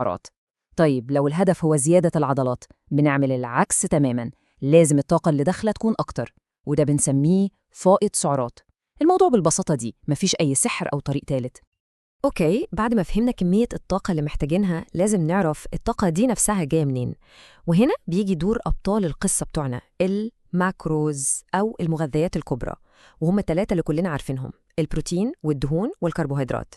السعرات. طيب لو الهدف هو زيادة العضلات، بنعمل العكس تماماً، لازم الطاقة اللي داخلة تكون أكتر، وده بنسميه فائض سعرات. الموضوع بالبساطة دي، مفيش أي سحر أو طريق تالت. okay، بعد ما فهمنا كمية الطاقة اللي محتاجينها، لازم نعرف الطاقة دي نفسها جاية منين. وهنا بيجي دور أبطال القصة بتوعنا، ال macros أو المغذيات الكبرى، وهم الثلاثة اللي كلنا عارفينهم: البروتين والدهون والكربوهيدرات.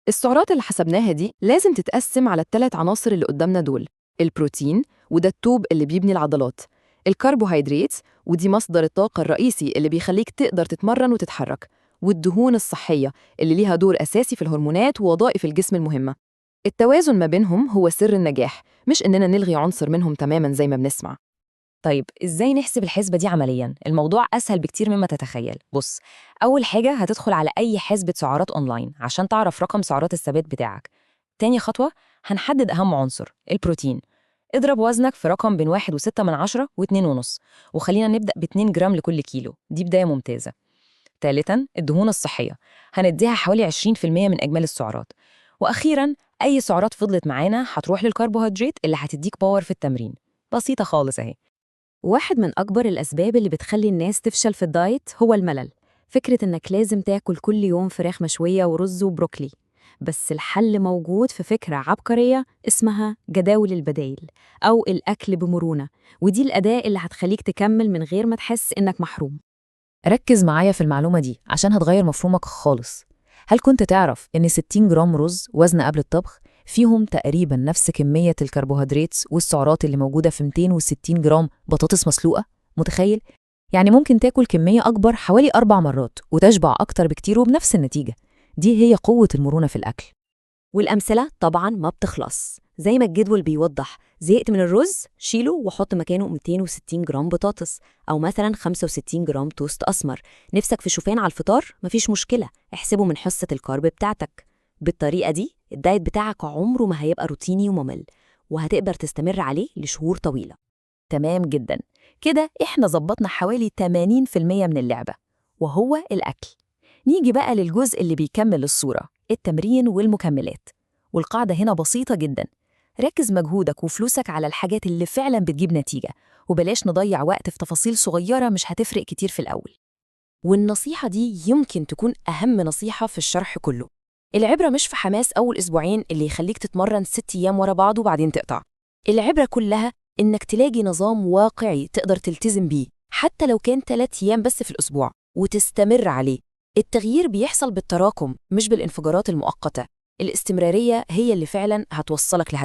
السعرات اللي حسبناها دي لازم تتقسم على الثلاث عناصر اللي قدامنا دول: البروتين، وده الطوب اللي بيبني العضلات، الكربوهيدرات، ودي مصدر الطاقة الرئيسي اللي بيخليك تقدر تتمرن وتتحرك، والدهون الصحية اللي ليها دور أساسي في الهرمونات ووظائف الجسم المهمة. التوازن ما بينهم هو سر النجاح، مش إننا نلغي عنصر منهم تماماً زي ما بنسمع. طيب إزاي نحسب الحسبة دي عملياً؟ الموضوع أسهل بكتير مما تتخيل. بص، أول حاجة هتدخل على أي حسبة سعرات أونلاين عشان تعرف رقم سعرات الثبات بتاعك. تاني خطوة هنحدد أهم عنصر، البروتين. اضرب وزنك في رقم بين 1.6 و2.5، وخلينا نبدأ ب2 جرام لكل كيلو، دي بداية ممتازة. ثالثاً الدهون الصحية، هنديها حوالي 20% من إجمالي السعرات. وأخيراً أي سعرات فضلت معانا هتروح للكربوهيدرات اللي هتديك power في التمرين. بسيطة خالص أهي. واحد من أكبر الأسباب اللي بتخلي الناس تفشل في الدايت هو الملل، فكرة إنك لازم تاكل كل يوم فراخ مشوية ورز وبروكلي. بس الحل موجود في فكرة عبقرية اسمها جداول البدايل أو الأكل بمرونة، ودي الأداة اللي هتخليك تكمل من غير ما تحس إنك محروم. ركز معايا في المعلومة دي عشان هتغير مفهومك خالص. هل كنت تعرف إن 60 جرام رز وزن قبل الطبخ فيهم تقريباً نفس كمية الكربوهيدرات والسعرات اللي موجودة في 260 جرام بطاطس مسلوقة؟ متخيل؟ يعني ممكن تاكل كمية أكبر حوالي 4 مرات وتشبع أكتر بكتير وبنفس النتيجة. دي هي قوة المرونة في الأكل. والأمثلة طبعاً ما بتخلص، زي ما الجدول بيوضح. زهقت من الرز؟ شيله وحط مكانه 260 جرام بطاطس، أو مثلاً 65 جرام توست أسمر. نفسك في شوفان على الفطار؟ مفيش مشكلة، احسبه من حصة ال carb بتاعتك. بالطريقة دي الدايت بتاعك عمره ما هيبقى روتيني وممل، وهتقدر تستمر عليه لشهور طويلة. تمام جداً، كده إحنا ظبطنا حوالي 80% من اللعبة، وهو الأكل. نيجي بقى للجزء اللي بيكمل الصورة، التمرين والمكملات. والقاعدة هنا بسيطة جداً، ركز مجهودك وفلوسك على الحاجات اللي فعلاً بتجيب نتيجة، وبلاش نضيع وقت في تفاصيل صغيرة مش هتفرق كتير في الأول. والنصيحة دي يمكن تكون أهم نصيحة في الشرح كله. العبرة مش في حماس أول أسبوعين اللي يخليك تتمرن 6 أيام ورا بعض وبعدين تقطع. العبرة كلها إنك تلاقي نظام واقعي تقدر تلتزم بيه، حتى لو كان 3 أيام بس في الأسبوع، وتستمر عليه. التغيير بيحصل بالتراكم مش بالانفجارات المؤقتة. الاستمرارية هي اللي فعلاً هتوصلك لهدفك.